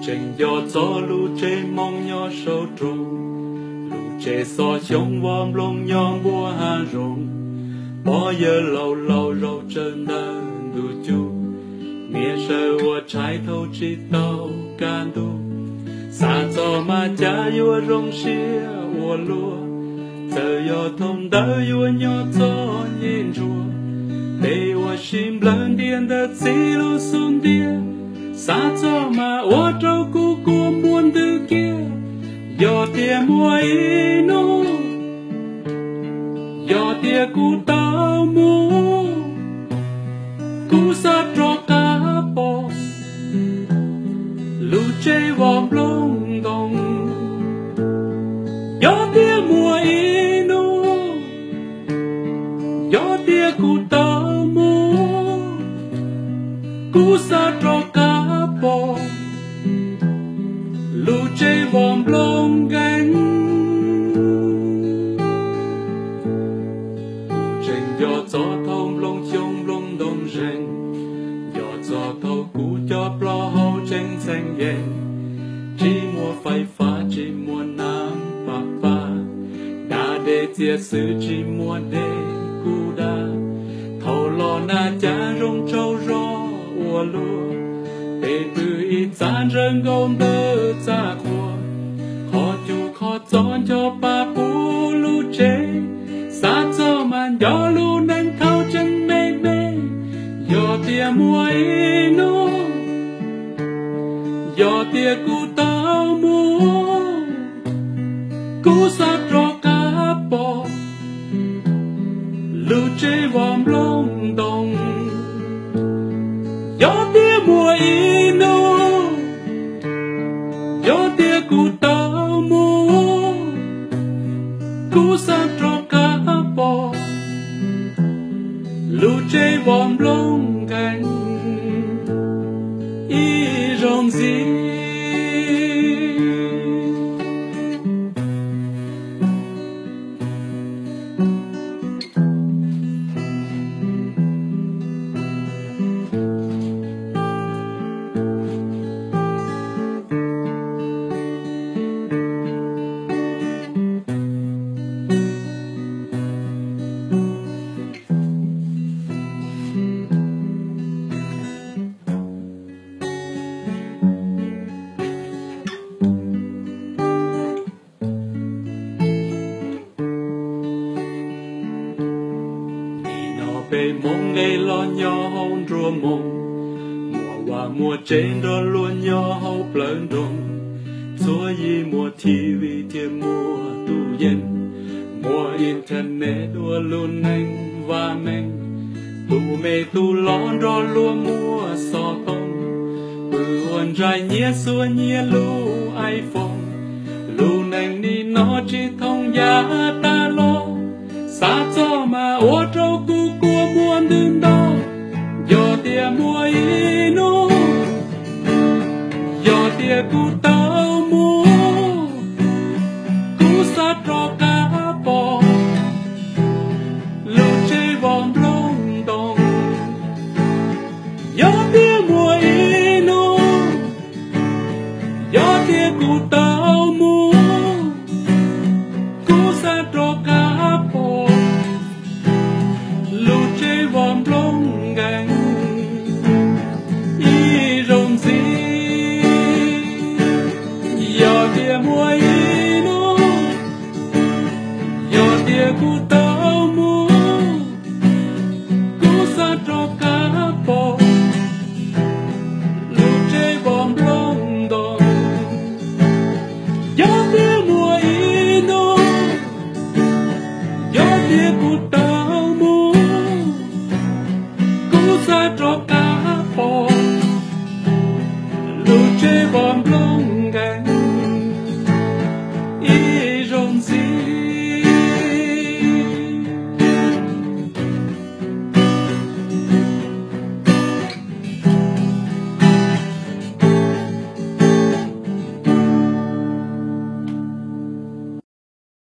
Tseem nco txog lub tsev hmoov nyob saum roob, lub tsev xov xyoob vos nplooj nyob npuab hav zoov, pog yawg laus laus zaum tsawv ntawm ntug cub, niam sawv ua tshais thaum tsis tau kaj ntug. Xav txog mas cas yuav zoo siab ua luaj, txawm yog thaum ntawd yuav nyob txom nyem ntsuav, peb ua si nplawg ntiaj ntawm txiv lub xub ntiag. Xav txog mas ua rau kuv kua muag ntws kiag, yog tias muaj ib hnub, yog tias kuv tau mus, kuv xav rov qab pom lub tsev vos nplooj ntoo. Yog tias muaj ib hnub, yog tias kuv tau mus, kuv xav rov qab pom lub tsev vos nplooj nkees. Kuv tseem nco txog thaum nplooj xyoob nplooj ntoo zeeg, nco txog thaum kuv cov plaub hau tseem ntxhee yees, tsis muaj fais fab tsis muaj nam pab pab, da dej txias xwb tsis muaj dej kuv da. Thaum los na cas zoo tsaug zog ua luaj, peb pw ib txaj ntsawg nkaus ntawm txaj qhua, qhov cub qhov txob ncho pa puv lub tsev. Xav txog mas nco lub neej thaum tseem me me, yog tias muaj ib hnub, yog tias kuv tau mus, kuv xav rov qab pom lub tsev vos nplooj ntoo. Yog tias muaj ib hnub, yog tias kuv tau mus, kuv xav rov qab pom lub tsev vos nplooj nkees ib zaug ntxiv. Nim no peb Hmoob nqe los nyob hauv nruab moos, muaj vaj muaj tsev nrog luag nyob hauv plawv nroog. Txhua yim muaj T V thiab muaj tus yees, muaj internet ua lub neej vaj meej. Tus me tus los nrog luag muaj xov tooj, pw ua ntsais nyiaj xuas nyiaj lub iPhone. Lub neej nim no tsis thooj yam tas los, xav txog mas ua rau kuv kua muag ntws ntau. Yog tias muaj ib hnub, yog tias kuv tau mus, kuv xav rov qab pom lub tsev vos nplooj ntoo. Yog tias muaj ib hnub, yog tias kuv tau mus, kuv xav rov qab pom lub tsev vos nplooj nkees ib zaug ntxiv. Yog tias muaj ib hnub, yog tias kuv tau mus, kuv xav rov qab pom lub tsev vos nplooj ntoo. Yog tias muaj ib hnub, yog tias kuv tau